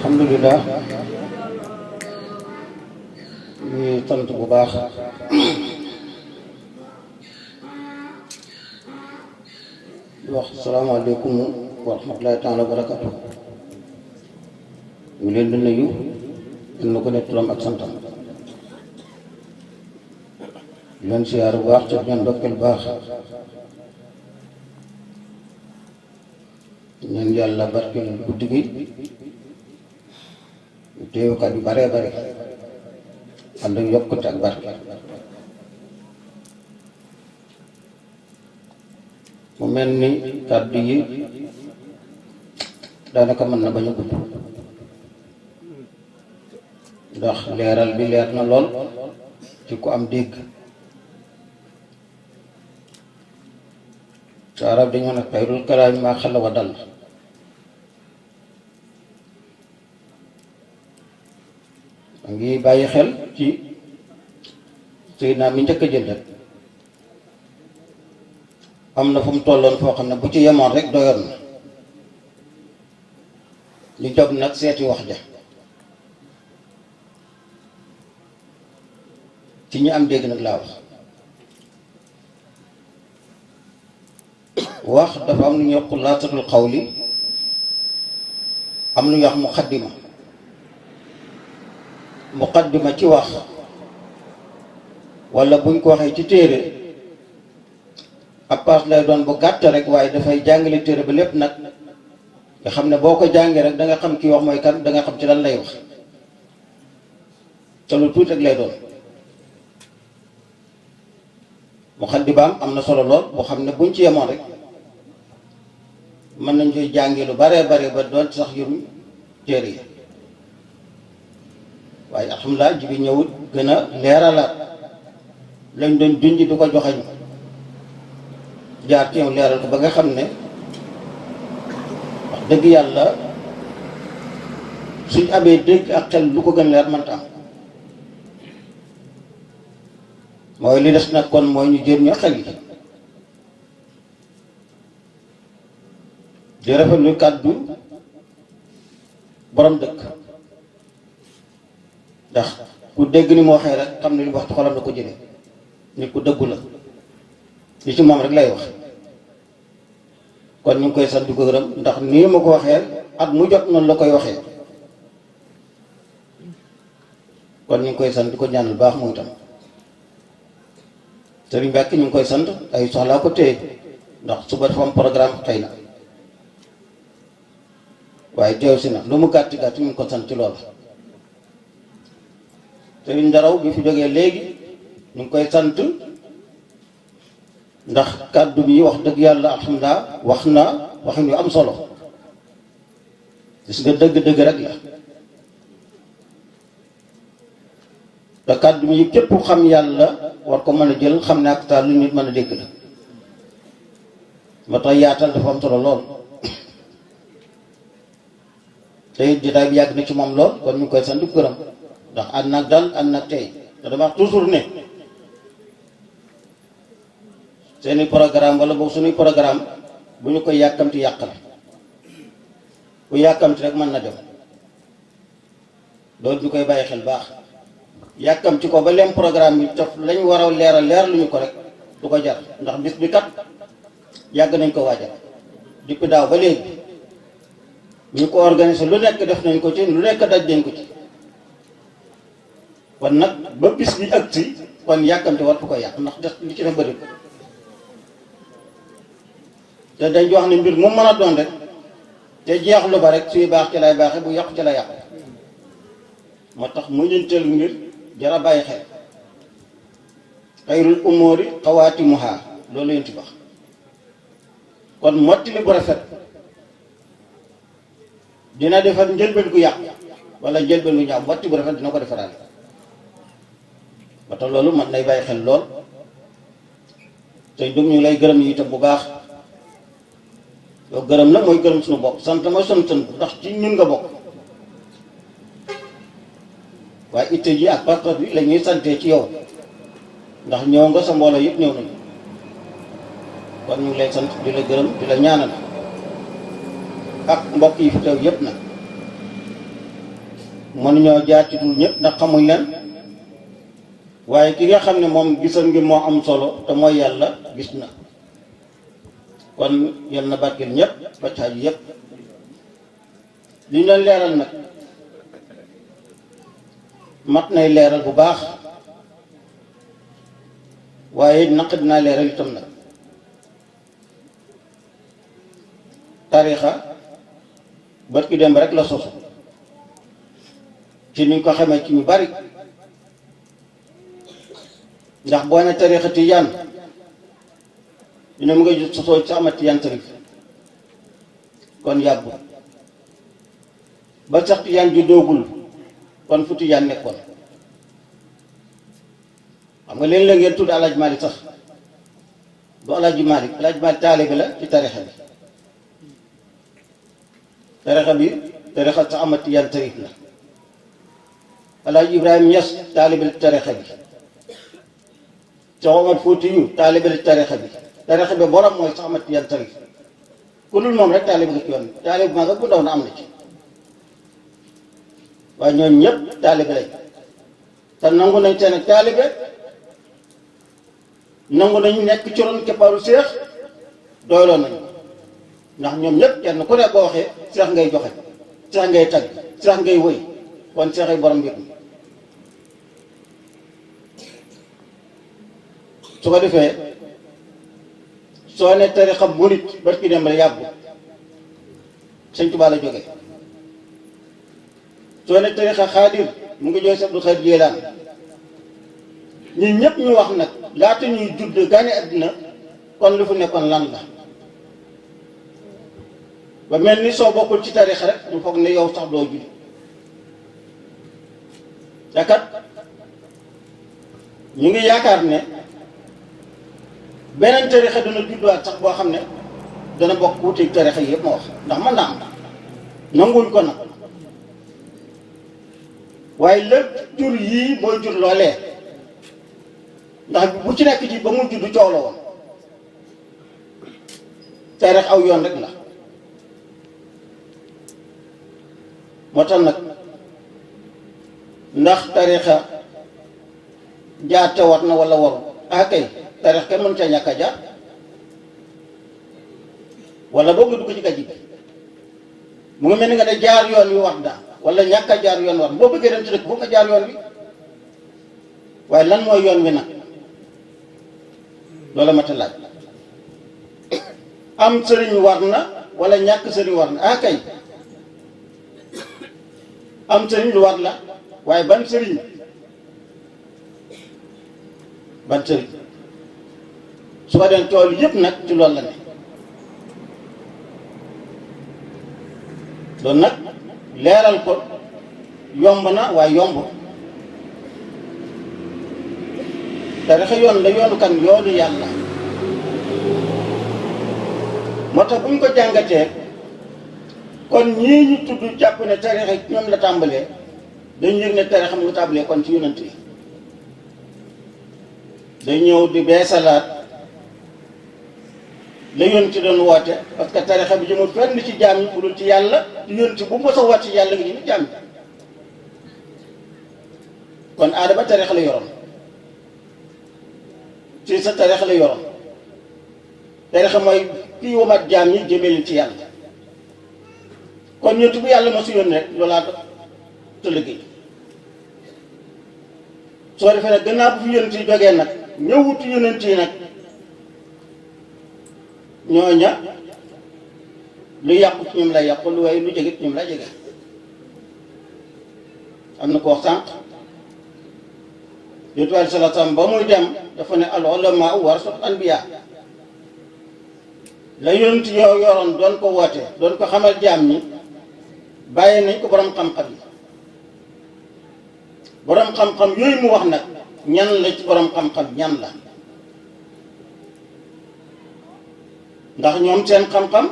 alhamdulillah ñuy sant bu baax wax salaamaaleykum wa rahmatullahi taala wa barakatuh ñu leen di nuyu ñu ko ne turam ak santam leen siyaar bu baax ci ñaan ndokkeel baax ñaan yàlla barkeel guddi gi teewkat yu bare bare ànd ak yokkute ak barke mu mel ni kàddu yi daanaka mën na bañ a gudd ndax leeral bi leer na lool ci ku am dégg sa arab dañoo ne xayrul kalaami maa xalla wa dal a ngi bàyyi xel ci Seydina mi njëkk a jël rek am na fu mu tolloon foo xam ne bu ci yemoon rek doyoon na ñu jóg nag seeti wax ja ci ñi am dégg nag laa wax dafa am lu ñuy wax xulaasatul xawli am lu ñuy wax muqaddima ci wax wala buñ ko waxee ci téere ab paas lay doon bu gàtt rek waaye dafay jàngale téere ba lépp nag nga xam ne boo ko jàngee rek da nga xam kii wax mooy kan, da nga xam ci lan lay wax te lu tuuti rek lay doon. muqaddimaam am na solo lool boo xam ne buñ ci yemoon rek mën nañ koy jàngee lu baree bare ba doon sax yurum téere yi waaye alhamdulilah ji bi ñëwut gën a leeralaat lañ doon junj du ko joxañ jaar ci yow leeral ko ba nga xam ne wax dëgg yàlla suñ amee dégg ak xel lu ko gën leer mënta am. mooy li des nag kon mooy ñu jël ñu xel yi di rafetlu kàddu borom dëkk ndax ku dégg ni mu waxee rek xam ne li wax ci xolam la ko jëlee nit ku dëggu la li ci moom rek lay wax kon ñu ngi koy sant di ko gërëm ndax nii ma ko waxee at mu jot noonu la koy waxee kon ñu ngi koy sant di ko ñaanal baax moom itam. Sëriñ Mbàkke ñu ngi koy sant ay soxlaa ko téye ndax suba dafa am programme xëy na waaye teew si na lu mu gàtti gàtti ñu ngi ko sant ci loolu. Sëriñ Ndaraw bi fi jógee léegi ñu ngi koy sant ndax kàddu bi wax dëgg yàlla alhamdulilah wax na waxin yu am solo gis nga dëgg-dëgg rek la te kàddu bi képp xam yàlla war ko mën a jël xam ne ak taal lu nit mën a dégg la moo tax yaatal dafa am solo lool te jotaay bi yàgg na ci moom lool kon ñu ngi koy sant di gërëm ndax ànd nag dal ànd nag tey te dama wax toujours ne seeni programme wala boog suñuy programme bu ñu koy yàkkamti yàqal bu yàkkamti rek mën na dem loolu ñu koy bàyyi xel baax yàkkam ci ko ba lem programme bi taf lañ war a leer lu ñu ko rek du ko jar ndax bis bi kat yàgg nañ ko waajal depuis daaw ba léegi ñu ko organisé lu nekk def nañ ko ci lu nekk daj nañ ko ci kon nag ba bis bi ak si kon yàkkamte war ko yàq ndax def li ci ne bëri te dañ wax ne mbir mu mën a doon rek te jeex lu ba rek suy baax ci lay baaxe bu yàqu ci lay yàqu moo tax mu ñenteel mbir jara bàyyi xel xayrul umuri xawaatimuha loolu yéen ci wax kon mottali bu rafet dina defar njëlbeen gu yàqu wala njëlbeen gu ñaaw motti bu rafet dina ko defaraale ba tax loolu man lay bàyyi xel lool te dug ñu lay gërëm yi itam bu baax yow gërëm la mooy gërëm suñu bopp sant mooy sant ndax ci ñun nga bokk waaye itte ji ak pas-pas bi la ñuy santee ci yow ndax ñëw nga sa mbooloo yëpp ñëw nañu kon ñu ngi lay sant di la gërëm di la ñaanal ak mbokk yi fi teew yëpp nag mënuñoo jaar ci dul ñëpp ndax xamuñ leen waaye ki nga xam ne moom gisal ngi moo am solo te mooy yàlla gis na kon yal na barkeel ñëpp ba caaju yëpp li ñu leen leeral nag mat nay leeral bu baax waaye naq dinaa leeral itam nag tarixa bët ki dem rek la sosu ci niñ ko xamee ci ñu bari ndax boo ne tarixa tijaan dina mu nga sosoo ci Ahmad Tijaan Sarif kon yàggu ba sax tijaan ju doogul kon fu tijaan nekkoon xam nga leen la ngeen tudd Alaaji Maalik sax du Alaaji Maalik taalibe la ci tarixa bi tarixa sax Ahmad Tijaan Sarif la Alaaji Ibrahima Ñas taalibe la ci tarixa bi Seex Omar Fuutiyu taalibe la ci tarixa bi tarixa bi borom mooy sax Ahmad Tijaan Sarif ku dul moom rek taalibe nga ci yoon taalibe bu mag ak bu ndaw na am na ci waaye ñoom ñëpp taalibe lañ te nangu nañ seen taalibe nangu nañu nekk ci ron keppaaru seex doyloo nañu ndax ñoom ñëpp kenn ku ne boo waxee seex ngay joxe seex ngay tagg seex ngay wëy kon seex ay borom mbir mi su ko defee soo ne tarixa murit barki dem rek yàggu Sëñ Tuubaa la jóge soo ne tarixa xaadir mu ngi jooy Abdul Xaadir Jilaan ñi ñëpp ñu wax nag laata ñuy judd gane àddina kon lu fu nekkoon lan la ba mel ni soo bokkul ci tarixa rek ñu foog ne yow sax doo judd dakat ñu ngi yaakaar ne beneen tarixa dana judduwaat sax boo xam ne dana bokk wuuteeg tarixa yi yëpp ma wax ndax mën naa am nanguwuñ ko nag waaye lépp jur yii mooy jur loolee ndax bu ci nekk ci ba mu juddu coow la woon tarix aw yoon rek la moo tax nag ndax tarixa jaar te war na wala waru kay tarix kenn mën ca ñàkk a jaar wala boo nga dugg ci gàjj bi mu ngi mel ni nga ne jaar yoon wi war daa wala ñàkk a jaar yoon war boo bëggee dem ci dëkk boo nga jaar yoon wi waaye lan mooy yoon wi nag loola mat a laaj am sëriñ war na wala ñàkk sëriñ war na kay am sëriñ lu war la waaye ban sëriñ su ko den tool yëpp nag ci loolu la ne loolu nag leeral ko yomb na waaye yomb tarixa yoon la yoonu kan yoonu yàlla moo tax bu ñu ko jàngatee kon ñii ñu tudd jàpp ne tarixa ñoom la tàmbalee dañu yëg ne tarixa mu ngi tàmbalee kon ci yonent yi day ñëw di beesalaat la yonent ci doon woote parce que tarixa bi jëmul fenn ci jaam yi pour ci yàlla di yonent bu mos a woote ci yàlla nga ñu jaam yi kon aadama tarixa la yoroon ci sa tarixa la yoroon tarixa mooy kii womat jaam yi jëmee leen ci yàlla kon yonent bu yàlla mosu yónni rek loolaa te liggéey soo defee nag gannaaw bu fi yonent yi jógee nag ñëwutu yonent yi nag ñooña lu yàqu ci ñoom lay yàqu lu waaye lu jege ci ñoom lay jege am na ko wax sànq yonent bi sallallahu alayhi wa sallam ba muy dem dafa ne al ulamaa warasatul anbiyaa la yonent yoo yoroon doon ko woote doon ko xamal jaam ñi bàyyi nañ ko borom xam-xam yi borom xam-xam yooyu mu wax nag ñan la ci borom xam-xam ñan la ndax ñoom seen xam-xam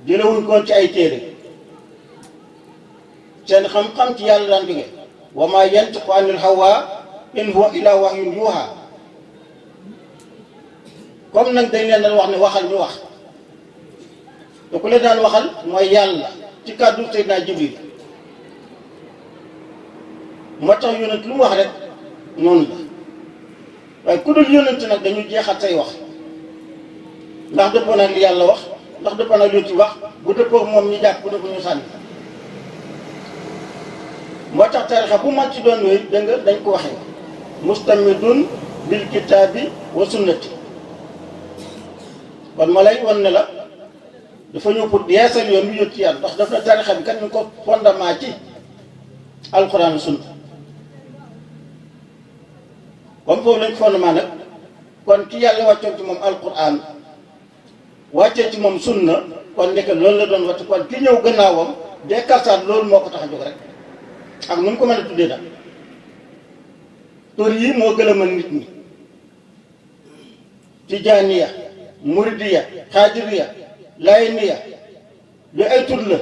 jëlewuñ ko ci ay téere seen xam-xam ci yàlla daan jóge wa maa yantiqu anil hawaa in huwa illaa wahyun yuuhaa comme nag dañ leen daan wax ne waxal ñu wax te ku leen daan waxal mooy yàlla ci kàddu Seydina Jibril moo tax yonent lu mu wax rek noonu la waaye ku dul yonent nag dañu jeexal say wax ndax dëppoo nag li yàlla wax ndax dëppoo nag lu ci wax bu dëppoo moom ñu jàpp bu dëppoo ñu sànni moo tax tarixa bu mag ci doon wéy dégg nga dañ ko waxee mustamidun bil kitaabi wa sunnati kon ma lay won ne la dafa ñëw pour yeesal yoon wi yót ci yàlla ndax daf na tarixa bi kat ñu ko fondement ci alxuraan sunna comme foofu lañ fondement nag kon ki yàlla wàccoon ci moom alxuraan wàccee ci moom sunna kon nekk loolu la doon wàcc kon ki ñëw gannaawam dekkalsaat loolu moo ko tax a jóg rek ak nu mu ko mën a tuddee nag tur yi moo gën a mën nit ñi tijaaniya muridiya xaadiriya layeniya lu ay tur la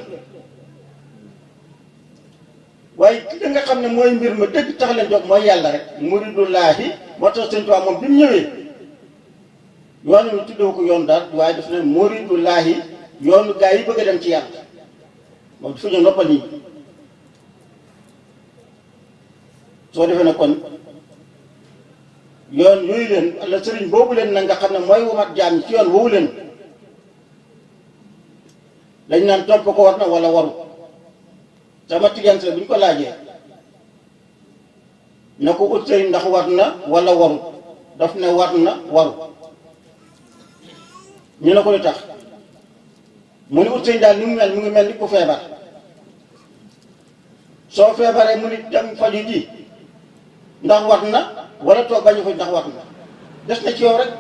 waaye ki nga xam ne mooy mbir ma dëgg tax leen jóg mooy yàlla rek muridullaahi moo tax Sëñ Tuubaa moom bi mu ñëwee yoon wi tuddee ko yoon daal waaye daf ne muridullaahi yoonu gaa yi bëgg a dem ci yàlla moom dafa ñëw noppal nit ñi soo defee ne kon yoon yooyu leen walla sëriñ boobu leen nag nga xam ne mooy womat jaam ci yoon woowu leen dañ naan topp ko war na wala waru sama tijaan bu ñu ko laajee na ko ut sëriñ ndax war na wala waru daf ne war na waru ñu ne ko lu tax mu ni ut sëñ daal ni mu mel mu ngi mel ni ku feebar soo feebaree mu ni dem faju ji ndax war na wala toog bañu faj ndax war na des na ci yow rek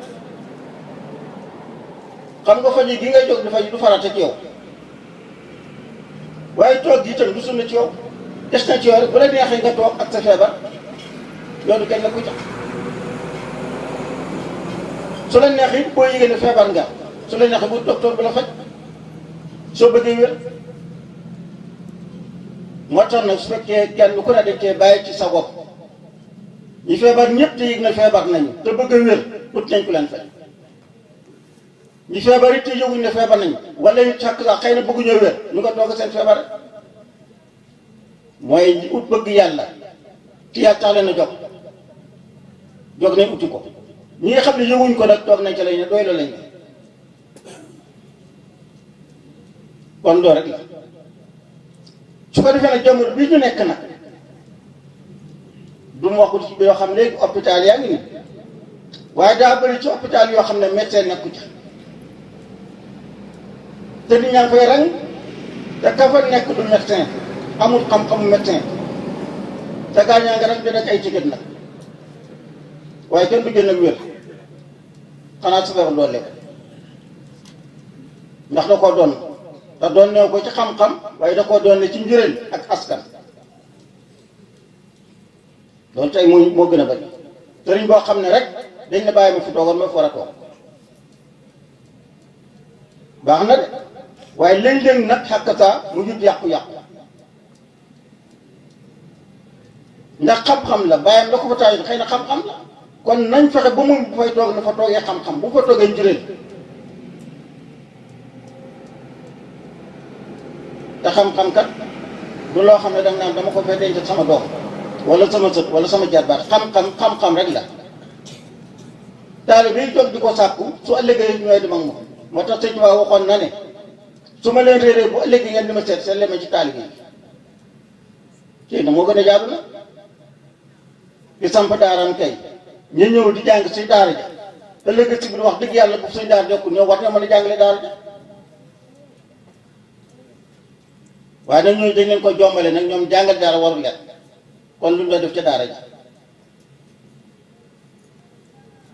xam nga faju gi ngay jóg di faju du farata ci yow waaye toog gi itam du sunna ci yow des na ci yow rek bu la neexee nga toog ak sa feebar loolu kenn la ko jox su la neexee boo yëgee ne feebar nga su la neexee bu docteur bi la faj soo bëggee wér moo tax nag su fekkee kenn ku ne dañ cee bàyyi ci sa bopp ñi feebar ñëpp te yëg na feebar nañu te bëgg a wér ut nañ ku leen faj ñi feebar it te yëguñ ne feebar nañu wala ñu sàkk sax xëy na bëgguñoo wér ñu nga toog seen feebar mooy ut bëgg yàlla ci yàlla tax leen a jóg nañ uti ko ñi nga xam ne yëguñ ko nag toog nañ ca lañ ne doy la lañ kon doo rek la su ko defee nag jamono bii ñu nekk nag du mu waxul ci yoo xam ne léegi hôpital yaa ngi nii waaye daa bëri ci hôpital yoo xam ne médecin nekku ca te nit ñaa ngi fay rang te ka fa nekk du médecin amul xam-xamu médecin te gaañaa nga rek di nekk ay ticket nag waaye kenn du génn ak wér xanaa su feebar doon lekk ndax da koo doon te doon neew ko ci xam-xam waaye da koo doon ne ci njëriñ ak askan loolu tey moo gën a bari sëriñ boo xam ne rek dañ ne bàyyi ma fi toogoon ma fi war a toog baax na de waaye léeg-léeg nag xàkkataa mu jut yàqu-yàqu ndax xam-xam la bàyyam la ko fa taayoon xëy na xam-xam la kon nañ fexe ba mu bu fay toog na fa toogee xam-xam bu fa toogee njëriñ te xam-xam kat du loo xam ne danga naan dama ko fay denc sama doom wala sama sët wala sama jarbaat xam-xam rek la taalibe yi jóg di ko sàkku su ëllëgee ñooy di mag moom moo tax sëñ Tuubaa waxoon na ne su ma leen réeree bu ëllëgee ngeen di ma seet seen leme ci taalibe yi ci na moo gën a jaadu na ki samp daaram kay ñu ñëw di jàng si daara ja ëllëg si biir wax dëgg yàlla bu suñ daara jokkul ñëw war na mën a jàngale daara ja waaye nag ñooñu dañ leen ko jombale nag ñoom jàngal daara warul leen kon lu ñu la def ca daara ja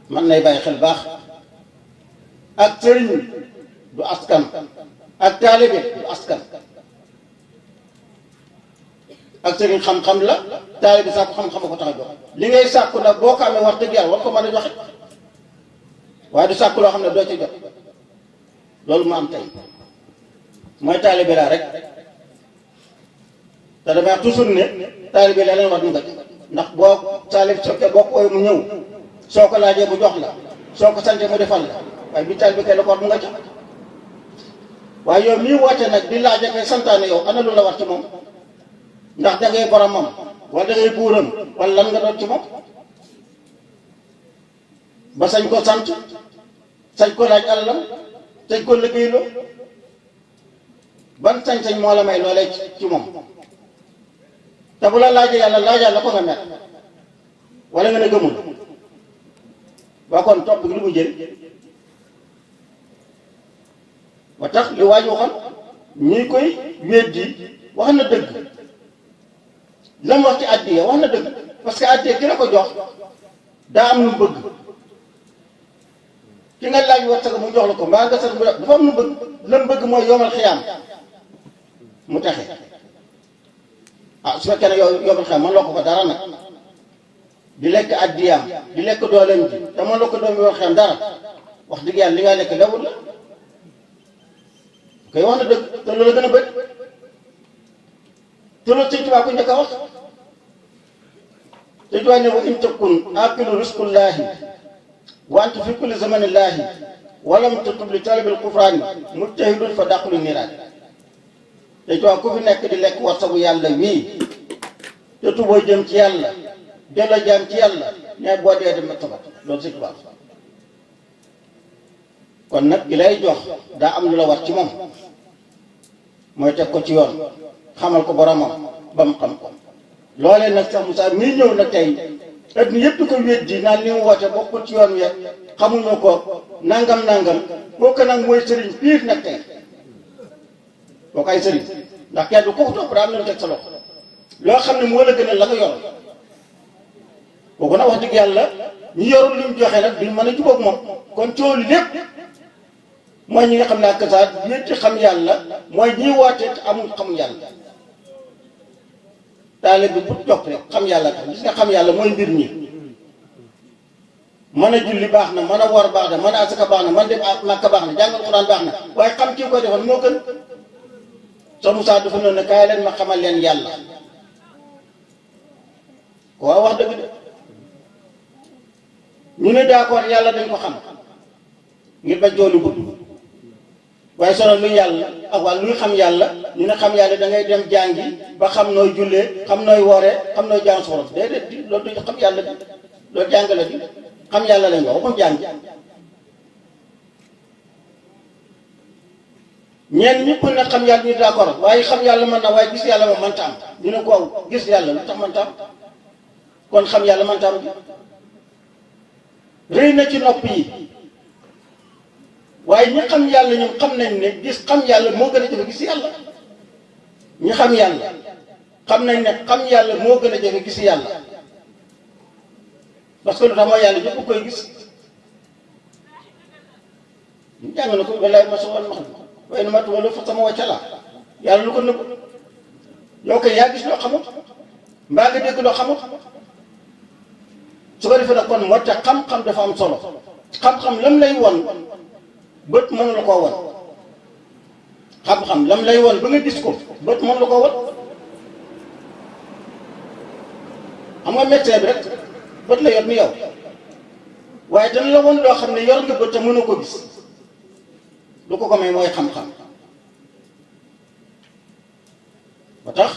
man nay bàyyi xel baax ak sëriñ du askan ak taalibe du askan ak sëriñ xam-xam la taalibe sàkku xam-xam ko tax a jox li ngay sàkku nag boo ko amee wax dëgg yàlla war ko mën a joxe waaye du sàkku loo xam ne doo ci jot loolu mu am tey mooy taalibe laa rek te damay wax toujours ne taalibe la leen war ñu nga ci ndax boo taalib sokkee boo ko ooy mu ñëw soo ko laajee mu jox la soo ko sante mu defal la waaye bi taalibe kay la ko war mu nga ci waaye yow mii woote nag di laaj ak santaane yow ana lu la war ci moom ndax da ngay boromam wala da ngay buuram wala lan nga doon ci moom ba sañ ko sant sañ ko laaj alalam sañ ko liggéeyloo ban sañ-sañ moo la may loolee ci moom te bu la laajee yàlla laajal la ko nga mer wala nga ne gëmul waa kon topp gi lu mu jëriñ ba tax li waaj waxoon ñi koy weddi wax na dëgg la mu wax ci àddiya wax na dëgg parce que àddiya ki la ko jox daa am lu mu bëgg ki nga laaj war saga mu jox la ko mbaa nga sax dafa am lu mu bëgg la mu bëgg mooy yomal xiyaam mu texe ah su fekkee ne yomal xiyaam man loo ko dara nag di lekk àddiyaam di lekk dooleem ji te man loo ko doom yomal xiyaam dara wax dëgg yàlla li nga lekk lewul la koy wax na dëgg te loolu gën a bëri te loolu Sëñ Tuubaa ko njëkk a wax Sëñ Tuubaa ne wa in takun aqilu risqullaahi wa anta fi kulli zamanillaahi walam tatub li talabil kufraani mujtahidun fa dàqulu niiraan Sëñ Tuubaa ku fi nekk di lekk warsagu yàlla wii te tuboo jëm ci yàlla delloo jaam ci yàlla ne boo dee dem tabat loolu Sëñ Tuubaa kon nag gi lay jox daa am lu la war ci moom mooy teg ko ci yoon xamal ko boromam ba mu xam ko loolee nag sax Moussa mii ñëw na tey adduna yëpp di ko weddi naan li mu woote bokkul ci yoon wi xamuñu ko nangam kooku nag mooy sëriñ piir nag tey kooku ay sëriñ ndax kenn du ko topp daal la teg sa loxo loo xam ne moo la gënal la nga yor kooku nag wax dëgg yàlla ñi yorul li mu joxe nag duñ mën a jubóog moom kon coow li lépp mooy ñi nga xam ne ak kasaat ñetti xam yàlla mooy ñi woote te amul xamu yàlla taale bi bu topp rek xam yàlla tax gis nga xam yàlla mooy mbir ñi mën a julli baax na mën a woor baax na mën a asaka baax na mën dem Makka baax na jàngal Alxuraan baax na waaye xam kii koy defal moo gën sa Moussa dafa noonu ne kaay leen ma xamal leen yàlla waaw wax dëgg de ñu ne d'accord yàlla dañ ko xam ngir ba joolu gudd waaye sonal lu yàlla ak waa luy xam yàlla ñu ne xam yàlla da ngay dem jàngi ba xam nooy jullee xam nooy wooree xam nooy jàng soxla déedéet di loolu du xam yàlla di loolu jàng la di xam yàlla lañ wax waxuñ jàng ñeen ñëpp ne xam yàlla ñu d'accord waaye xam yàlla mën na waaye gis yàlla moom mënta am ñu ne ko gis yàlla lu tax mënta am kon xam yàlla mënta am rëy na ci nopp yi waaye ñi xam yàlla ñoom xam nañ ne gis xam yàlla moo gën a jafe gis yàlla ñi xam yàlla xam nañ ne xam yàlla moo gën a jafe gis yàlla parce que lu tax mooy yàlla ñëpp koy gis ñu jàng na ko walaay ma soxal ma xam waaye nu ma tuwalo fa sama wàcca yàlla lu ko nëbb yow koy yaa gis loo xamut mbaa nga dégg loo xamut su ko defee nag kon moo tax xam-xam dafa am solo xam-xam lam lay won bët mënu la koo won xam-xam lam lay won ba nga gis ko bët mënu la koo won xam nga médecin bi rek bët la yor ni yow waaye dana la won loo xam ne yor nga bët te mënu ko gis lu ko may mooy xam-xam ba tax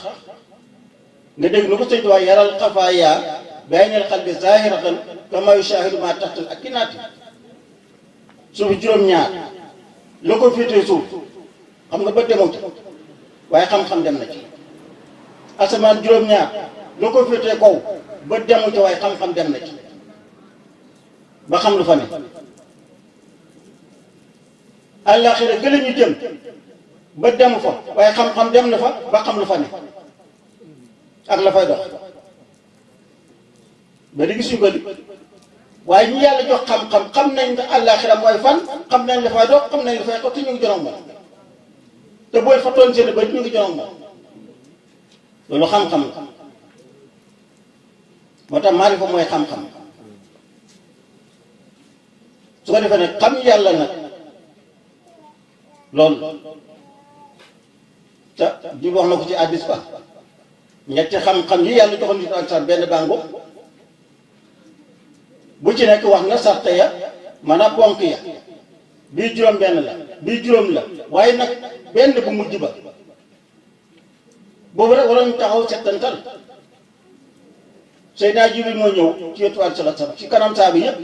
nga dégg nu ko sëñ waaye yaral xafaaya baynal qalbi zahiratan kama yushahidu ma taxtal akinaati suuf juróom-ñaar la ko féetee suuf xam nga bët demoo ci waaye xam-xam dem na ci asamaan juróom-ñaar la ko féetee kaw bët demoo ci waaye xam-xam dem na ci ba xam lu fa ne àllaaxira gële ñu jëm bët demu fa waaye xam-xam dem na fa ba xam lu fa ne ak la fay dox ba di gisuñu ko di waaye ñi yàlla jox xam-xam xam nañ ne àllaaxira mooy fan xam nañ la fay dox xam nañ la fay dox te ñu ngi jonoog moom te booy fa toon seen ba ñu ngi jonoog moom loolu xam-xam la moo tax maarifa mooy xam-xam su ko defee nag xam yàlla nag loolu te di wax na ko ci hadiis ba ñetti xam-xam yi yàlla joxoon nit ak sax benn bàngo bu ci nekk wax na sarte ya maanaam ponk ya bii juróom benn la bii juróom la waaye nag benn bu mujj ba boobu rek waroon taxaw settantal Seydina Jibril moo ñëw ci wetu Yonent sallallahu alayhi wasallam ci kanam saaba yëpp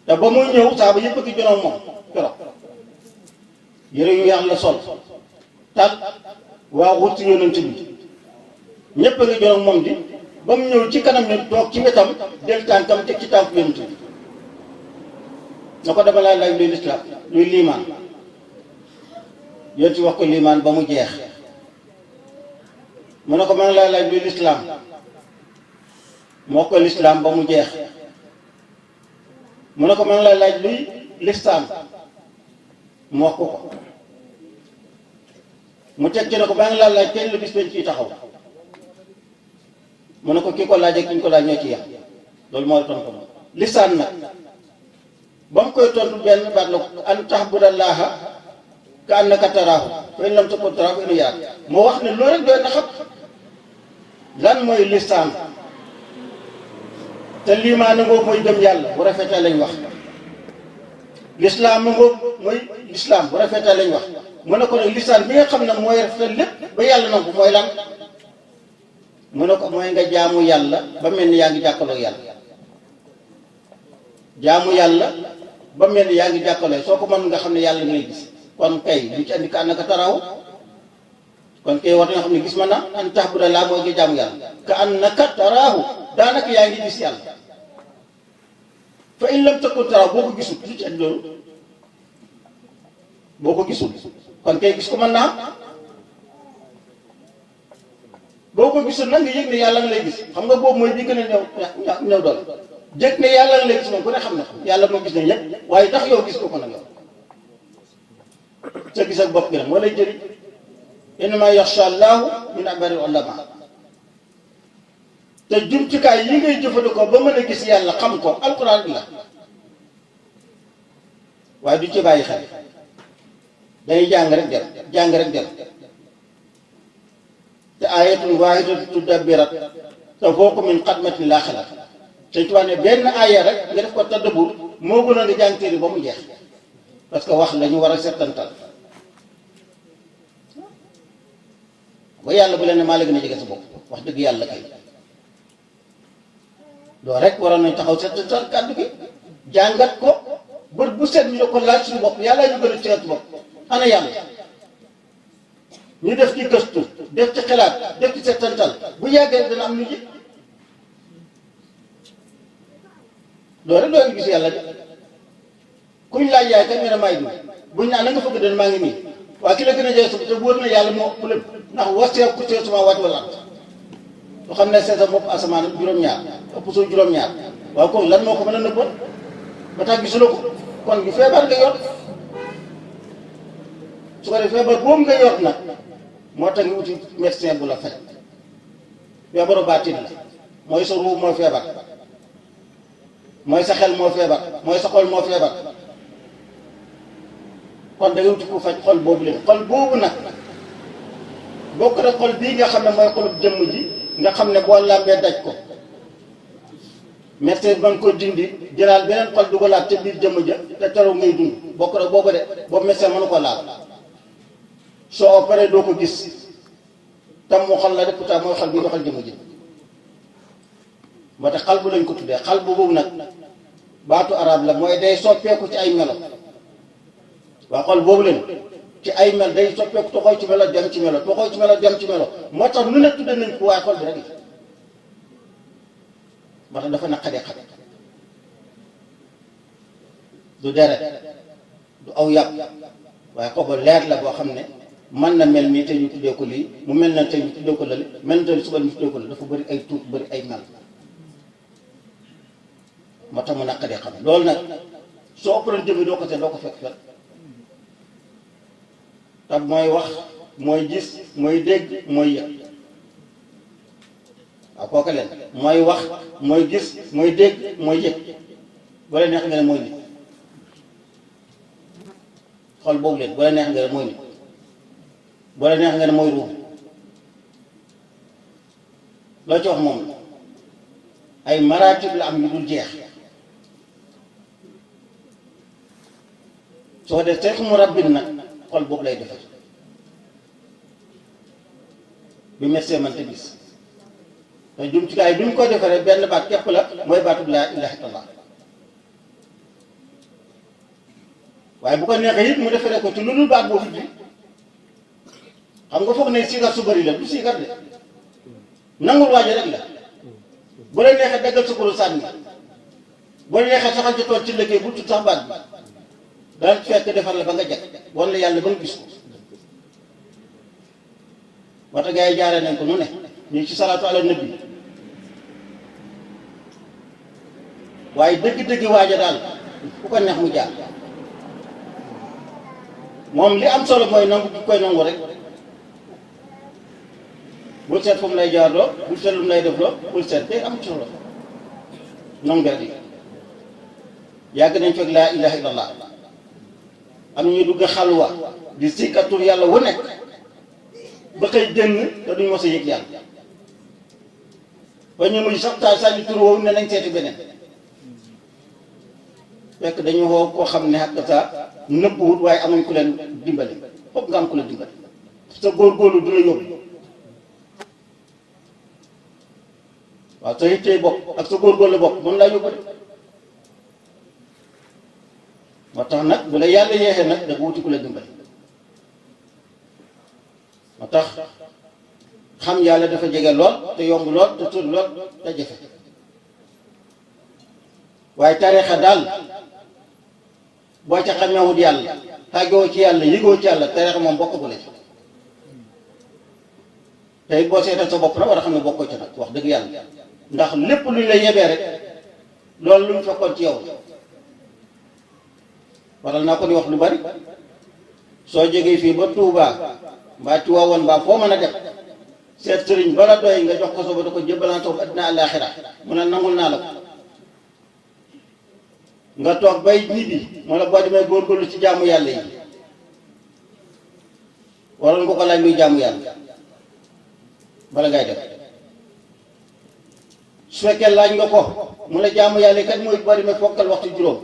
te ba muy ñëw saaba yëpp a ngi jonoog moom keroog yére yu weex la sol tal waa wut ci yonent bi ñëpp a ngi jonoog moom di ba mu ñëw ci kanam ñu toog ci wetam jël tànkam teg ci tànku yonent bi na ko dama laa laaj luy lislaam luy liimaan yonent wax ko liimaan ba mu jeex mu ne ko man laa laaj luy lislaam mu wax ko lislaam ba mu jeex mu ne ko man laa laaj luy lislaam mu wax ko mu teg ci ne ko maa ngi laa laaj kenn lu bis bañ ciy taxaw mu ne ko kii ko laaj ak ki ñu ko laaj ñoo ci yem loolu moo la tontu lisaan nag ba mu koy tontu benn baat la an tahbudallaha ka annaka taraahu fa in lam takun taraahu fa innahu yaraak moo wax ne loolu rek doy na xam lan mooy lisaan te liimaan ngoogu mooy gëm yàlla bu rafetee lañ wax lislaam ngoogu mooy lislaam bu rafetee lañ wax mu ne ko nag lisaan bi nga xam ne mooy rafetal lépp ba yàlla nangu mooy lan mu ne ko mooy nga jaamu yàlla ba mel ni yaa ngi jàkkaloo yàlla jaamu yàlla ba mel ni yaa ngi jàkkaloo soo ko mën nga xam ne yàlla ngay gis kon kay lu ci andi ka annaka taraahu kon kay war nga xam ne gis ma na an tahbuda laa mooy nga jaamu yàlla ka annaka taraahu daanaka yaa ngi gis yàlla fa in lam takun tara boo ko gisul lu ci ak loolu boo ko gisul kon kay gis ko mën naa boo ko gisul nag nga yëg ne yàlla nga lay gis xam nga boobu mooy bi gën a ñëw doole jëkk ne yàlla nga lay gis moom ku ne xam na yàlla moo gis ne ñëpp waaye tax yow gis ko ko nag yow sa gis ak bopp gi nag moo lay jëriñ innama yaxsha allahu min ibadihi ulama te jumtukaay yi ngay jëfandikoo ba mën a gis yàlla xam ko alquran bi la waaye du ci bàyyi xel day jàng rek dem te ayatun wahidatun tudabbirat te fooku min xadmatin laa xalaat te tubaab ne benn aaya rek nga def ko tadabbur moo gën a nga jàng téere ba mu jeex parce que wax la ñu war a settantal ba yàlla bu leen ne maa la gën a jege sa bopp wax dëgg yàlla kay doo rek waroon nañ taxaw settantal kàddu gi jàngat ko bët bu set ñu ko laaj suñu bopp yàlla ñu gën a seet bopp ana yàlla ñu def ci gëstu def ci xalaat def ci settantal bu yàggee dana am ñu ji loolu rek doo gis yàlla de kuñ laaj yaay kan nga ne maay bi buñ naan na nga fëgg den maa ngi nii waaye ki la gën a jege te wóor na yàlla moo ëpp lépp ndax wasee ku see suma waat wala lu xam ne seeta mopp asamaan juróom-ñaar ëpp soo juróom-ñaar waaye kon lan moo ko mën a nëbboon ba tax gisuloo ko kon yu feebar nga yor su ko def feebar boobu nga yor nag moo tax nga wuti médecin bu la faj feebaru baatin la mooy sa ruu mooy feebar mooy sa xel moo feebar mooy sa xol moo feebar kon da nga wuti ku faj xol boobu leen xol boobu nag bokk na xol bii nga xam ne mooy xolub jëmm ji nga xam ne boo làmbee daj ko médecin man ko dindi jëlaal beneen xol dugalaat ca biir jëmm ja te teroo ngay dund bokk na boobu de boobu médecin mënu ko laal soo opéré doo ko gis tam mu xol la de pourtant mooy xol bi doxal jëmm ji moo tax xal bu lañ ko tuddee xal bu boobu nag baatu arab la mooy day soppeeku ci ay melo waa xol boobu leen ci ay mel day soppeeku toxoy ci melo dem ci melo toxoy ci melo dem ci melo moo tax nu ne tudde nañ ko waaye xol bi rek la moo tax dafa naqadee xale du deret du aw yàpp waaye xobu leer la boo xam ne mën na mel nii te ñu tuddee ko lii mu mel na te ñu tuddee ko lële mel na te suba ñu tuddee ko lële dafa bëri ay tuut bëri ay mel moo tax mu naqadee xam loolu nag soo ëppaleen jëmmi doo ko seet doo ko fekk fet te mooy wax mooy gis mooy dégg mooy yëg waaw kooku leen mooy wax mooy gis mooy dégg mooy yëg boo leen neex nga ne mooy nit xol boobu leen boo leen neex nga ne mooy nit boo leen neex nga ne mooy ruum loo ci wax moom la ay maratib la am yu dul jeex soo def seex mu rabbin nag xol boobu lay defar bi médecin man te gis te jumtukaay bi ñu ko defaree benn baat képp la mooy baatub laa ilaaha illallaah waaye bu ko neexee it mu defaree ko ci lu dul baat boobu bi xam nga foog ne sigar su bëri la du sigar de nangul waaje rek la bu la neexee daggal sa kuréel sànni bu la neexee saxal ci tool ci liggéey bu tut sax baat bi daan fekk defar la ba nga jag wan la yàlla ba nga gis ko waxta gars yi jaaree nañ ko nu ne ñu ci salaatu ala nabi waaye dëgg-dëgg waaja daal ku ko neex mu jaar moom li am solo mooy nangu koy nangu rek bul seet fu mu lay jaar loo bul seet lu mu lay def loo bul seet day am solo nangu rek yàgg nañ fekk laa ilaha illallah am ñu dugg xalwa di sikkatur yàlla wu nekk ba xëy génn te duñ mos a yëg yàlla ba ñu mujj sax taal sànni tur woowu ne nañ seeti beneen fekk dañu woo koo xam ne ak sa nëbbuwut waaye amuñ ku leen dimbali foog nga am ku la dimbali sa góorgóorlu du la yóbbu waaw sa yittee bopp ak sa góorgóorlu bopp mën laa yóbbu de moo tax nag bu la yàlla yeexee nag da nga wuti ku la dimbali moo tax xam yàlla dafa jege lool te yomb lool te tur lool te jafe waaye tarixa daal boo ca xamewut yàlla tàggoo ci yàlla yëgoo ci yàlla tarixa moom bokkatu la ci tey boo seetal sa bopp la war a xam ne bokkoo ci nag wax dëgg yàlla ndax lépp luñ la yebee rek loolu lu mu fekkoon ci yow waral naa ko di wax lu bari soo jógee fii ba Touba mbaa Tiwaawan mbaa foo mën a def seet sëriñ bala doy nga jox ko sa ba da ko jébbalaan soobu addina àllaaxira mu ne nangul naa la ko nga toog bay ñibbi moo la boo demee góorgóorlu ci jaamu yàlla yi waroon nga ko laaj luy jaamu yàlla bala ngay def su fekkee laaj nga ko mu ne jaamu yàlla yi kat mooy boo demee fokkal waxtu juróom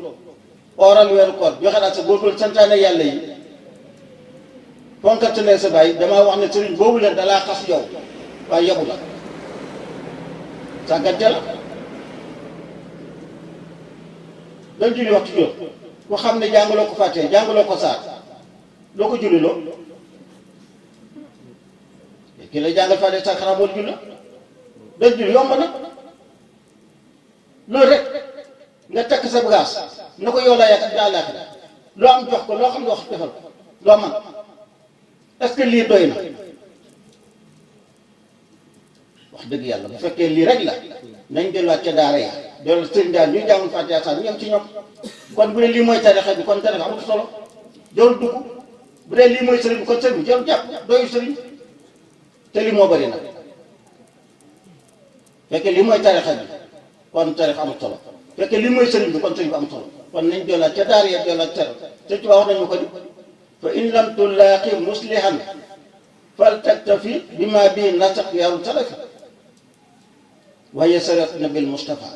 oral weeru koor joxe daal sa góorgóorlu santaane yàlla yi fonkatale sa bàyyi damaa wax ne sëriñ boobu leen dalaa xas yow waaye yebu la sàggante la dañ julli waxtu juróom ku xam ne jàngaloo ko fàttee jàngaloo ko saar loo ko julli loo kii la jàngal fàttee saar xanaa boolu julli dañ julli yomb na loolu rek nga takk sa bagage na ko yow laa yàgg daa laaxira loo am jox ko loo xam ne wax defal ko loo man est-ce que lii doy na wax dëgg yàlla bu fekkee lii rek la nañ delluwaat ca daara ya dellu sëriñ daal ñu jàngul Faatiha sax ñu yem ci ñoom kon bu dee lii mooy tarixa bi kon tarixa amul solo jarul dugg bu dee lii mooy sëriñ bi kon sëriñ bi jarul jàpp doyu sëriñ te lii moo bëri nag fekkee lii mooy tarixa bi kon tarixa amul solo fekkee lii mooy sëriñ bi kon sëriñ bi amul solo kon nañ delluwaat ca daara ya delluwaat tere te ci wax nañu ko di fa in lam tulaaqi muslihan fal taktafi bima bi nasaq yaru salafi waaye sarat na bil Mustafa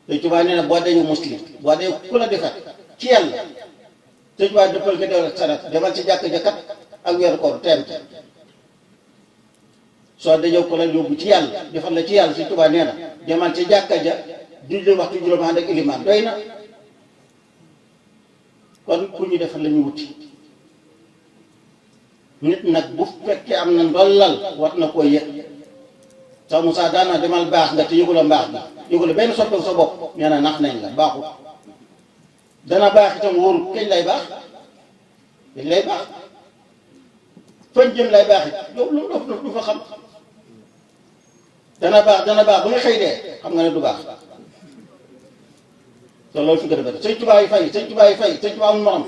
te Tuubaa nee na boo dañu muslim boo dee ku la defat ci yàlla te Tuubaa dëppal nga dewal sarat demal ci jàkk jëkkat ak weeru koor teem te soo dajoo ko la yóbbu ci yàlla defal la ci yàlla si Tuubaa nee na demal ci jàkka ja julli waxtu juróom ànd ak ilimaan doy na kon ku ñu defal la ñu wuti nit nag bu fekkee am na ndollal war na koo yëg sax Moussa daana demal baax nga te yëgula mbaax bi yëgula benn soppeeku sa bopp nee na nax nañ la baaxul dana baax itam wóorul kañ lay baax kañ lay baax fañ jëm lay baax it yow lu du fa xam dana baax ba nga xëy dee xam nga ne du baax te loolu fi gën a bëri sëñ Tuubaa yi fay sëñ Tuubaa amul morom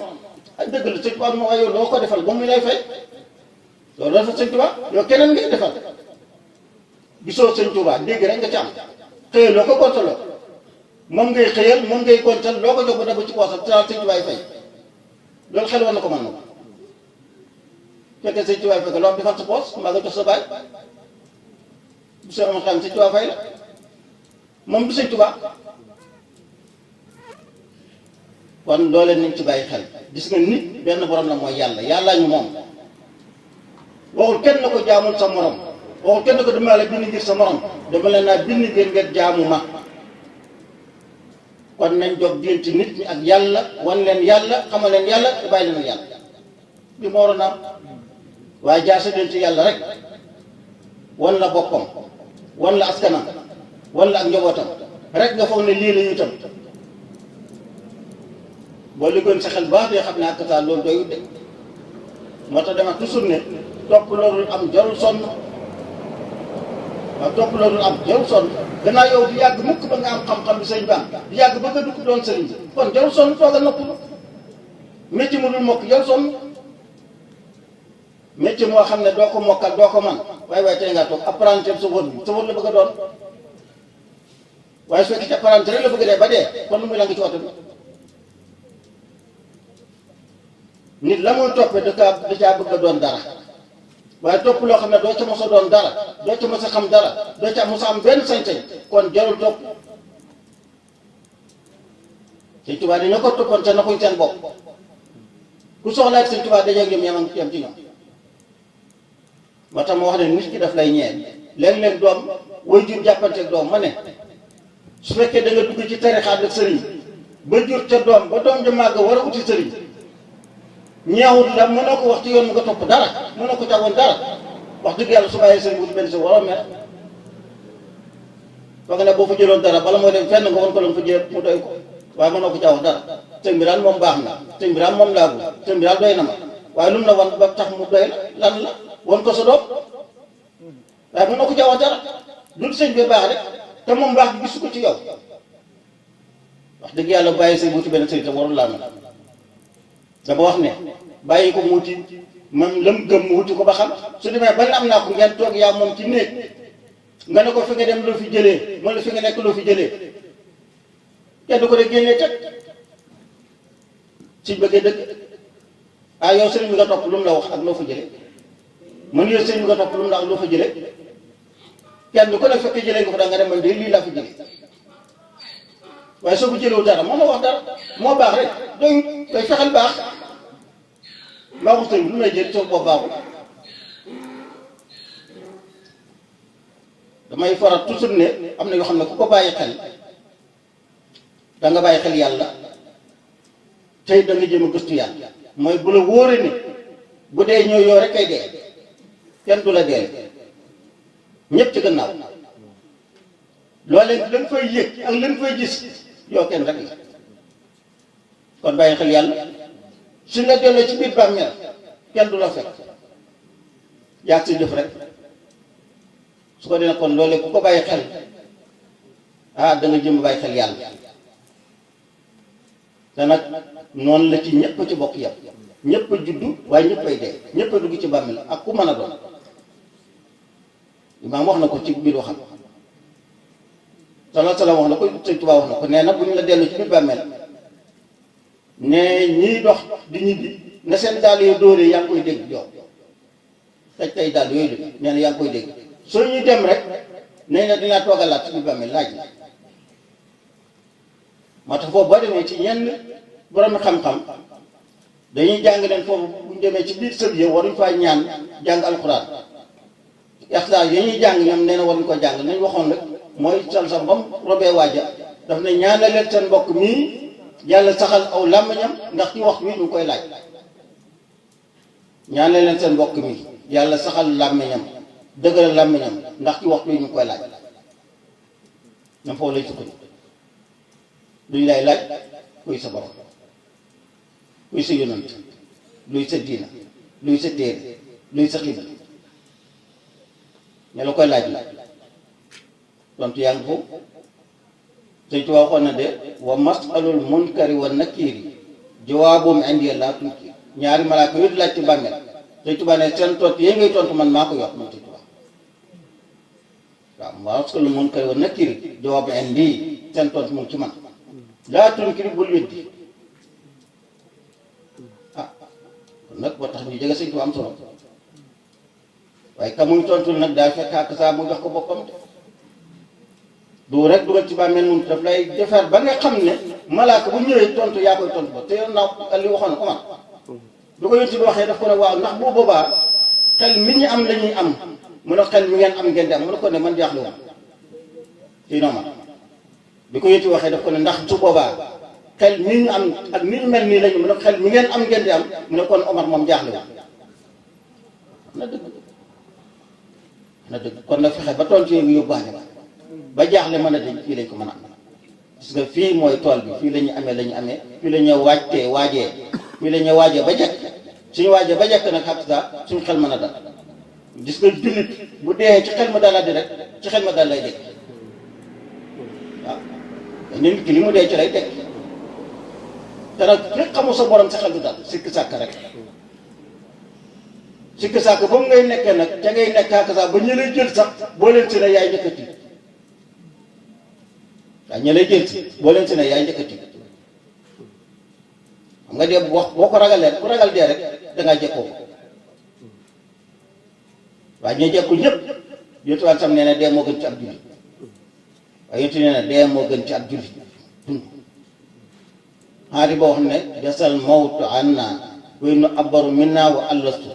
ak dëgg la sëñ Tuubaa amul morom yow loo ko defal ba mu lay fay loolu dafa sëñ Tuubaa yow keneen ngay defal gisoo sëñ Tuubaa dégg rek nga ci am xëyal loo ko gontaloo moom ngay xëyal moom ngay gontal loo ko jox ba def ci poosam te sëñ Tuubaa yi fay loolu xel war na ko mën na ko fekkee sëñ Tuubaa yi fekk loo am defal sa poos mbaa nga jox sa baay bu soo amoon xam sëñ Tuubaa fay la moom du sëñ Tuubaa kon loolee nañ ci bàyyi xel gis nga nit benn borom la mooy yàlla yàlla ñu moom waxul kenn na ko jaamul sa morom waxul kenn na ko dama la bind ngir sa morom dama leen naa bind ngir nga jaamu ma kon nañ jóg diggante nit ñi ak yàlla wan leen yàlla xamal leen yàlla te bàyyi leen ak yàlla li ma waroon am waaye jaar sa diggante yàlla rek wan la boppam wan la askanam wan la ak njabootam rek nga foog ne lii la ñu itam boo liggoon sa xel baax dee xam ne ak saa loolu doyut de moo tax dama toujours ne topp loolu am jarul sonn waaw topp loolu am jarul sonn gannaaw yow du yàgg mukk ba nga am xam-xam bi sëñ baan du yàgg ba nga dugg doon sëriñ bi kon jarul sonn toogal noppalu métier mu dul mokk jarul sonn métier moo xam ne doo ko mokkal doo ko man waaye tey ngaa toog apprenti sa wër bi sa wër la bëgg a doon waaye su fekkee ci apprenti rek la bëgg a dee ba dee kon lu muy la nga ci waxtu bi nit la muy toppee da caa bëgg a doon dara waaye topp loo xam ne doo ca mos a doon dara doo ca mos a xam dara doo ca mos a am benn sañ-sañ kon jarul topp Sëñ Tuubaa dañoo ko toppoon te naxuñ seen bopp ku soxlaat Sëñ Tuubaa dajeeg ñoom yem ci ñoom moo tax ma wax ne nit ki daf lay ñeel léeg-léeg doom way jur jàppanteeg doom ma ne su fekkee da nga dugg ci tarixaat ak sëriñ ba jur ca doom ba doom ja màgg war a uti sëriñ ñeewut la mënoo ko wax ci yoon mu nga topp dara mënoo ko caawoon dara wax dëgg yàlla su bàyyee sëriñ wuti benn sa waroo mer foog nga ne boo fa jëloon dara bala mooy dem fenn nga won ko la nga fa jëlee mu doy ko waaye mënoo ko caa wax dara sëñ bi daal moom baax na sëñ bi daal moom laa bëgg sëñ bi daal doy na ma waaye lu mu la wan ba tax mu doy la lan la won ko sa doom waaye mënoo ko caa wax dara lu sëñ bi baax rek te moom baax bi gisu ko ci yow wax dëgg yàlla bàyyi say wuti benn sëriñ te warul laa mel dama wax ne bàyyi ko mu wuti man lam gëm mu wuti ko ba xam su demee ba am naa ko ngeen toog yaa moom ci néeg nga ne ko fi nga dem loo fi jëlee wala fi nga nekk loo fi jëlee kenn du ko de génnee teg suñ bëggee dëgg ah yow sëriñ bi nga topp lu mu la wax ak loo fa jëlee man yow sëriñ bi nga topp lu mu la wax loo fa jëlee kenn du ko ne fekkee jëlee nga ko da nga dem man de lii laa fa jëlee waaye soo ko jëlewu dara moo la wax dara moo baax rek doy day fexeel baax mbaaxu sëriñ lu lay jël soo boobu baaxul damay faral toujours ne am na yoo xam ne ku ko bàyyi xel da nga bàyyi xel yàlla tey da nga jëm a gëstu yàlla mooy bu la wóore ni bu dee ñëw yoo rek kay dee kenn du la dee ñëpp ci gannaaw loolee lañ fay yëg ak lañ fay gis yoo kenn rek la kon bàyyi xel yàlla suñ la delloo ci biir bàmmeel kenn du la fekk yàgg si jëf rek su ko dee kon loolee ku ko bàyyi xel ah da nga jëm bàyyi xel yàlla te nag noonu la ci ñëpp ci bokk yam ñëpp a juddu waaye ñëpp ay dee ñëpp a dugg ci bàmmeel ak ku mën a doon imaam wax na ko ci biir waxam sallallahu alayhi wa sallam wax na ko Sëñ Tuubaa wax na ko nee na bu ñu la dellu ci biir bàmmeel ne ñiy dox di ñibbi na seen daal yooyu dóoree yaa ngi koy dégg jox tey daal yooyu la nee na yaa ngi koy dégg soo ñuy dem rek nee na dinaa toogalaat ci biir bàmmeel laaj la moo tax foofu boo demee ci ñenn borom xam-xam dañuy jàng leen foofu bu ñu demee ci biir sëb yi waruñ faa ñaan jàng alxuraan ixlaas yi ñuy jàng ñoom nee na waruñ ko jàng nañ waxoon rek mooy sal sa bam robee waaja daf ne ñaanal leen seen mbokk mii yàlla saxal aw làmmiñam ndax ci waxtu wi ñu ngi koy laaj ñaanal leen seen mbokk mii yàlla saxal làmmiñam dëgëral làmmiñam ndax ci waxtu wi ñu ngi koy laaj ñoom foofu lay sukkandiku luñ lay laaj kuy sa borom luy sa yonant luy sa diina luy sa téere luy sa xibla ña la koy laaj la tontu yaa ngi foofu Sëñ Tuubaa waxoon na de wa masalul munkari wa nakiri jawaabum indi laa tunkir ñaari malaaka yooyu di laaj ci bàmmeel Sëñ Tuubaa ne seen tontu yee ngay tontu man maa ko yor man Sëñ Tuubaa waaw masalul munkari wa nakiri jawaabum indi seen tontu mu ngi ci man laa tunkir bul weddi ah kon nag boo tax ñu jege Sëñ Tuubaa am solo waaye ka muy tontul nag daa fekk ak saa mu jox ko boppam de du rek dugal ci bàmmeel moom daf lay defar ba nga xam ne malaaka bu ñëwee tontu yaa koy tontu ba te yoon naa li waxoon Omar du ko yonti bi waxee daf ko ne waaw ndax bu boobaa xel mi ñu am la ñuy am mu ne xel mi ngeen am ngeen di am mu ne ko ne man jaaxle woon fii noonu bi ko yonti waxee daf ko ne ndax su boobaa xel mi ñu am ak ni ñu mel nii lañu mu ne xel mi ngeen am ngeen di am mu ne kon Omar moom jaaxle woon na dëgg na dëgg kon nag fexe ba tontu yooyu yóbbaale ba jaaxle mën a dañ fii lañ ko mën a am parce que fii mooy tool bi fii la ñu amee la ñu amee fii la ñu waajtee waajee fii la ñu waajee ba jekk suñu waajee ba jekk nag xaq saa suñu xel mën a dal gis nga jullit bu dee ci xel ma dala di rek ci xel ma dal lay dégg waaw nit ki li mu dee ci lay dégg te nag fi xamul sa borom sa xel du dal sikk sàkk rek sikk sàkk ba mu ngay nekkee nag ca ngay nekk xaq saa ba ñu lay jël sax boo leen si ne yaay njëkk a tiit waaw ña lay jël si boo leen si ne yaay njëkk a tiit xam nga dee wax boo ko ragalee ku ragal dee rek dangaa jekkoo ko waaye ñoo jekku ñëpp yotuwaan sam nee na dee moo gën ci ab jullit waaye yotu nee na dee moo gën ci ab jullit dund xaari boo xam ne desal mawtu anna wéy nu abbaru minna wa allastu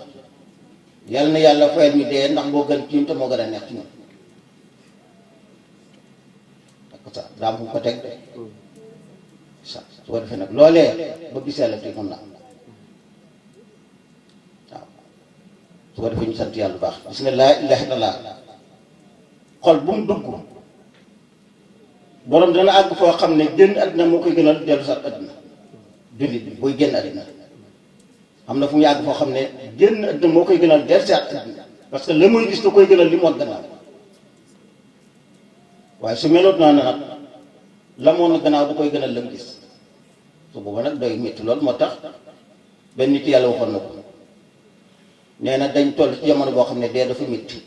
yàlla na yàlla fayal ñu dee ndax moo gën ci ñun te moo gën a neex ci ñun daa am fu ko teg su ko defee nag loolee ba gisee la te mën na am waaw su ko defee ñu sant yàlla bu baax gis nga laa ilaaha illallaah xol bu mu dugg borom dana àgg foo xam ne génn àddina moo koy gënal dellu sax àddina jullit bi buy génn àddina am na fu mu yàgg foo xam ne génn àddina moo koy gënal dellu sax àddina parce que la muy gis da koy gënal li mu woon gannaaw waaye su meloot naa ne nag la moon gannaaw da koy gënal la mu gis su booba nag doy métti lool moo tax benn nit yàlla waxoon na ko nee na dañ toll ci jamono boo xam ne dee dafa métti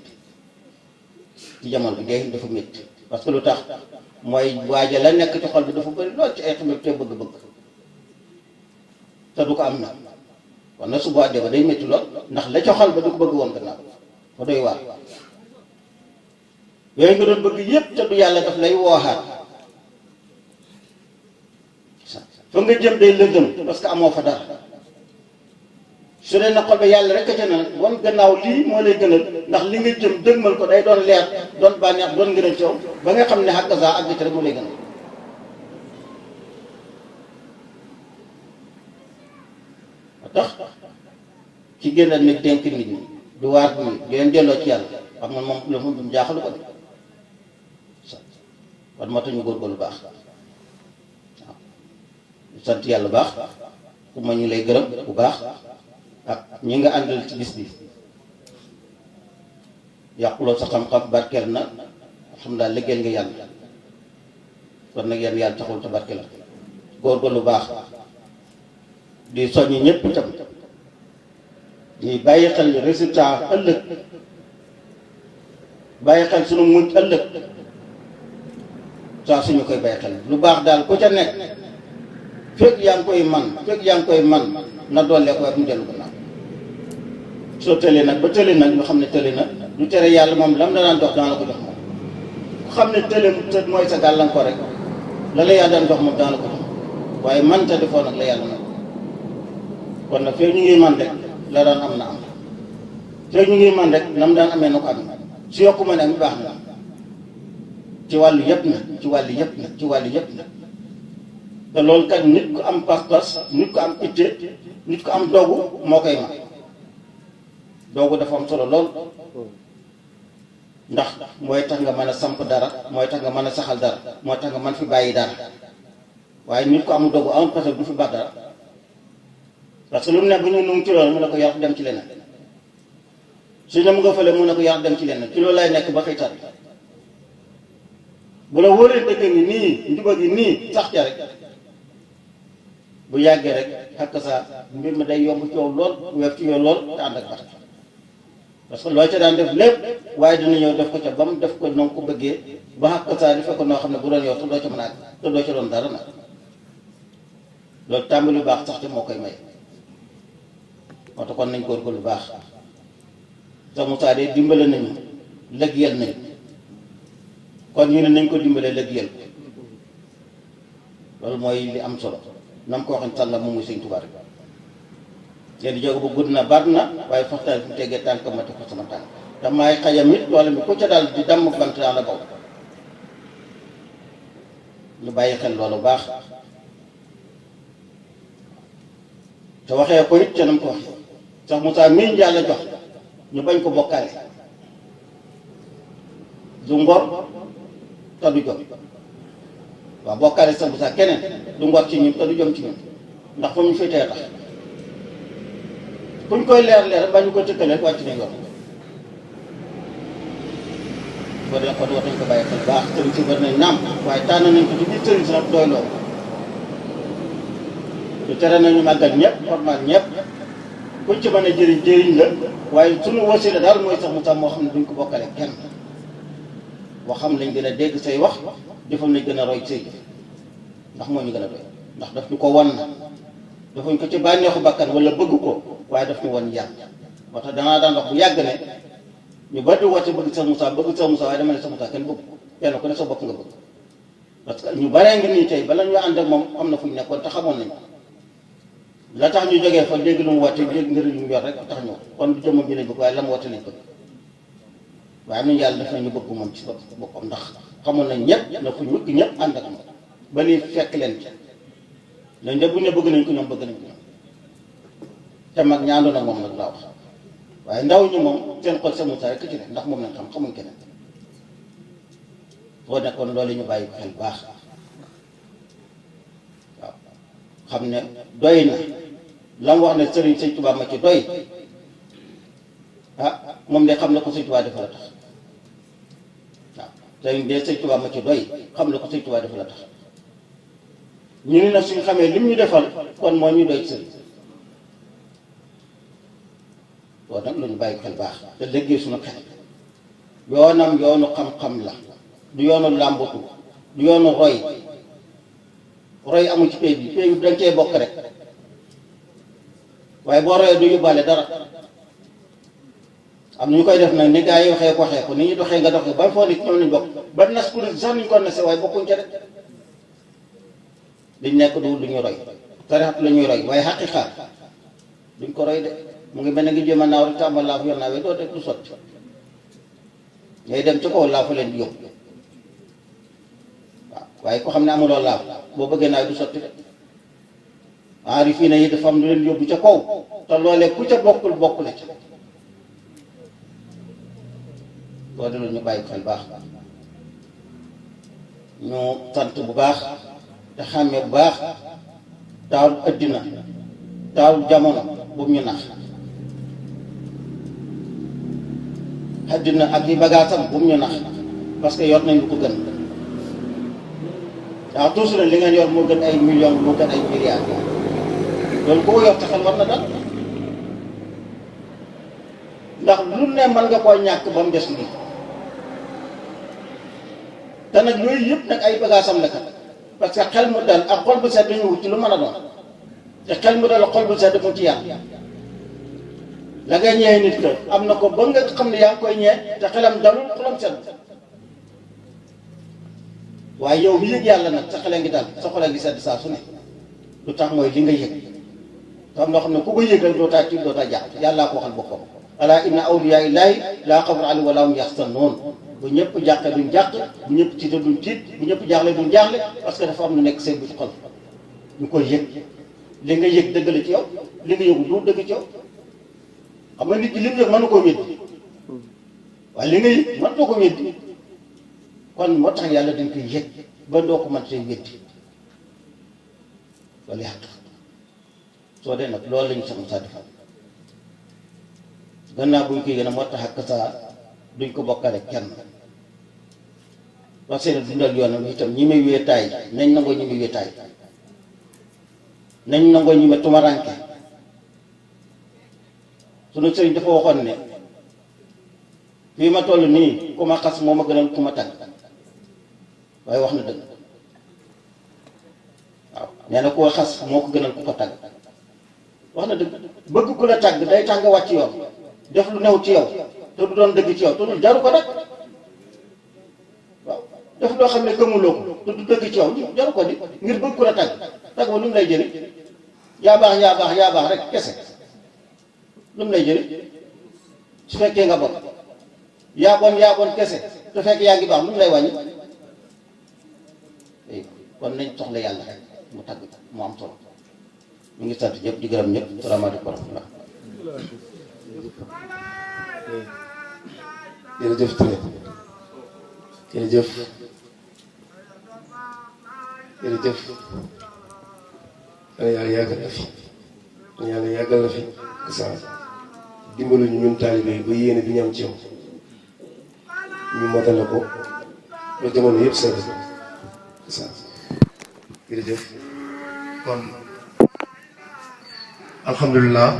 ci jamono bi dee dafa métti parce que lu tax mooy waaja la nekk ci xol bi dafa bëri lool ci ay xamit te bëgg-bëgg te du ko am na kon nag su boobaa dee ba day métti lool ndax la ca xol ba du ko bëgg woon gannaaw fa doy waar yooyu nga doon bëgg yépp te du yàlla daf lay wooxaat fa nga jëm day lëndëm parce que amoo fa dara su dee na xol ba yàlla rek a ca nag wan gannaaw lii moo lay gënal ndax li nga jëm dëgmal ko day doon leer doon bànneex doon ngën a coow ba nga xam ne xàq saa ak ci rek moo lay gënal tax ci génnal nit dénk nit ñi du waar bi di leen delloo ci yàlla xam nga moom la mu jaaxalu ko de kon moo tax ñu góorgóorlu baax waaw sant yàlla baax ku ma ñu lay gërëm bu baax ak ñi nga àndal ci bis bi yàquloo sa xam-xam barkeel na alhamdulilah liggéeyal nga yàlla kon nag yan yàlla taxul te barkeel la góorgóorlu baax di soññi ñëpp itam di bàyyi xel résultat ëllëg bàyyi xel sunu mujj ëllëg saa suñu koy bàyyi xel lu baax daal ku ca nekk fekk yaa ngi koy man na doole ko mu dellu gannaaw soo tëlee nag ba tëlee nag ñu xam ne tëlee na du tere yàlla moom lam la daan dox daan la ko jox moom ku xam ne tëlee mu tëdd mooy sa gàllankoor rek la la yàlla daan dox moom daan la ko jox waaye man ta defoo nag la yàlla nag kon nag fekk ñu ngi man rek la daan am na am fekk ñu ngi man rek nam daan amee na ko am su yokku ma ne am baax na ci wàllu yëpp na ci wàllu yëpp na ci wàllu yëpp na te loolu kat nit ku am pas-pas nit ku am itte nit ku am doogu moo koy man doogu dafa am solo lool ndax mooy tax nga mën a samp dara mooy tax nga mën a saxal dara mooy tax nga mën fi bàyyi dara waaye nit ku am doogu am parce que du fi baax dara parce que lu mu ne bu ñu nu ci loolu mu ne ko yar dem ci leneen su ne mu nga fële mu ne ko yar dem ci leneen ci loolu lay nekk ba xëytaat bu la wóoree dëgg ngi nii njuba gi nii sax ca rek bu yàggee rek xakk saa mbir mi day yomb coow lool weef ci yow lool te ànd ak baax parce que loo ca daan def lépp waaye dina ñëw def ko ca ba mu def ko noonu ko bëggee ba xakk saa di fekk noo xam ne bu doon yow te doo ca mën a te doo ca doon dara nag loolu tàmbali lu baax sax te moo koy may moo tax kon nañ góorgóorlu lu baax sax Moussa de dimbale nañu lëggeel nañu kon ñu ne nañ ko dimbalee lëggeel loolu mooy li am solo nam ko waxee sànga moom muy Sëñ Tuubaa rek leen di jóge bu gudd na baat na waaye faxtaan fi mu tegee tànk ma teg ko sama tànk te maay xajam it wala mi ko ca daal di damm bant daan la baw ñu bàyyi xel loolu baax te waxee ko it ca nam ko waxee sax Moussa mii Yàlla jox ñu bañ ko bokkaale du ngor te du jom waaw bokkaale sax Moussa keneen du ngor ci ñun te du jom ci ñun ndax fa ñu féetee tax kuñ koy leer ba ñu ko tëkkale wàcc nañ yoon boo dee kon war nañ ko bàyyi xel baax sëriñ si war nañ naam waaye tànn nañ ko ci biir sëriñ si nag doy loolu te tere nañu màggal ñëpp formal ñëpp kuñ ci mën a jëriñ la waaye suñu wasila daal mooy sax Moussa moo xam ne duñ ko bokkale kenn waxam lañ gën a dégg say wax jëfam lañ gën a roy say jëf ndax moo ñu gën a doy ndax daf ñu ko wan na dafuñ ko ci bànneexu bakkan wala bëgg ko waaye daf ñu wan yàgg moo tax danaa daan wax bu yàgg ne ñu bari woote bëgg sax Moussa waaye dama ne sax Moussa kenn bëgg kenn ku ne sa bopp nga bëgg parce que ñu baree ngi nii tey bala ñu ànd ak moom am na fu ñu nekkoon te xamoon nañ la tax ñu jógee fa dégg lu mu woote dégg ngir lu mu yor rek tax ñu kon du jëmmam ji lañ bëgg waaye la mu woote lañ bëgg waaye am nañu yàlla def nañu bëgg moom ci boppam ndax xamoon nañ ñëpp na fu ñu wëkk ñëpp ànd ak moom ba lii fekk leen ci lañ de buñ ne bëgg nañ ko ñoom bëgg nañ ko ñoom te mag ñaandoon ak moom nag laa wax waaye ndaw ñi moom seen xol sa Moussa rek ci ne ndax moom lañ xam xamuñ keneen boo nekkoon loolu ñu bàyyi xel baax waaw xam ne doy na la mu wax ne sëñ Tuubaa ma ci doy moom de xam na ko sëñ Tuubaa dafa la tax waaw sëñ de sëñ Tuubaa ma ci doy xam na ko sëñ Tuubaa dafa la tax ñu ni nag suñu xamee lim ñu defal kon moo ñu doy sëriñ loolu nag lu ñu bàyyi xel baax te léegi suñu xel yoonam yoonu xam-xam la du yoonu làmbatu du yoonu roy amul ci pay bi dañ cee bokk rek waaye boo royee du yóbbaale dara am na ñu koy def nag ni gaa yi waxee ko ni ñu doxee nga doxee ba foo nit ñoom lañ bokk ba nas ku sax ñu ko nase waaye bokkuñ ca rek liñ nekk du lu ñu roy tarixat la ñuy roy waaye xaqiqa duñ ko roy de mu ngi mel ne ngi jéem a naaw rek tàmbal laa fu yor naawee doo def du sotti ngay dem ci kaw laa fa leen di yóbbu waaw waaye ko xam ne amuloo laaw boo bëggee naaw du sotti de aarifiina yi dafa am lu leen yóbbu ca kaw te loolee ku ca bokkul bokkule ca loolu la ñu bàyyi xel baax ñu sant bu baax te xàmmee bu baax taalu addina taalu jamono bu ñu nax addina ak yi bagaasam bu ñu nax parce que yor nañ lu ko gën waaw toujours li ngeen yor moo gën ay millions moo gën ay milliards loolu ku ko yor te xel war na dal ndax lu ne mën nga koo ñàkk ba mu des lii te nag yooyu yëpp nag ay bagaasam la kat parce que xel mu dal ak xol bu sedd dañu wut ci lu mën a doon te xel mu dal ak xol bu sedd mu ci yàlla la ngay ñëwee nit ka am na ko ba nga xam ne yaa ngi koy ñëwee te xelam dalul xolam sedd waaye yow mi yëg yàlla nag sa xale ngi dal sa xole ngi sedd saa su ne lu tax mooy li nga yëg te am loo xam ne ku ko yëg rek doo taa tiit doo taa jàpp yàllaa ko waxal boppam alaa inna awliyaa illaahi laa xawfun alayhim wa laa hum yaxzanuun bu ñëpp jàqe duñ jàq bu ñëpp tiite duñ tiit bu ñëpp jaaxle duñ jaaxle parce que dafa am lu nekk seen biir xol ñu koy yëg li nga yëg dëgg la ci yow li nga yëgu du dëgg ci yow xam nga nit ki li mu yëg mën na koo wéddi waaye li nga yëg mën na ko wéddi kon moo tax yàlla dañ koy yëg ba doo ko mën see wéddi wala yàq soo dee nag loolu lañu sama saa defal gannaaw buñ koy gën a moo tax ak saa duñ ko bokkale kenn wax seen dundal yoonam itam ñi may wéetaay nañ nangoo ñi may wéetaay nañ nangoo ñi may tumaranke sunu sëriñ dafa waxoon ne fii ma toll nii ku ma xas moo ma gënal ku ma tagg waaye wax na dëgg waaw nee na koo xas moo ko gënal ku ko tagg wax na dëgg bëgg ku la tagg day tax nga wàcc yoon def lu new ci yow te du doon dëgg ci yow te du jaru ko nag waaw def loo xam ne gëmuloo ko te du dëgg ci yow jaru ko di ngir bëgg ku la tagg tagg ba lu mu lay jëriñ yaa baax rek kese lu mu lay jëriñ su fekkee nga bon yaa bon kese te fekk yaa ngi baax lu mu lay wàññi kon nañ soxla yàlla rek mu tagg mu am solo ñu ngi sant ñëpp di gërëm ñëpp salaamaaleykum wa rahmatulah. jërëjëf Touré jërëjëf yàlla yàggal la fi yàlla yàggal la fi saa dimbalu ñu ñun taalibe yi ba yéene bi ñu am ci yow ñu motale ko ba jamono yëpp sedd saa jërëjëf kon alhamdulilah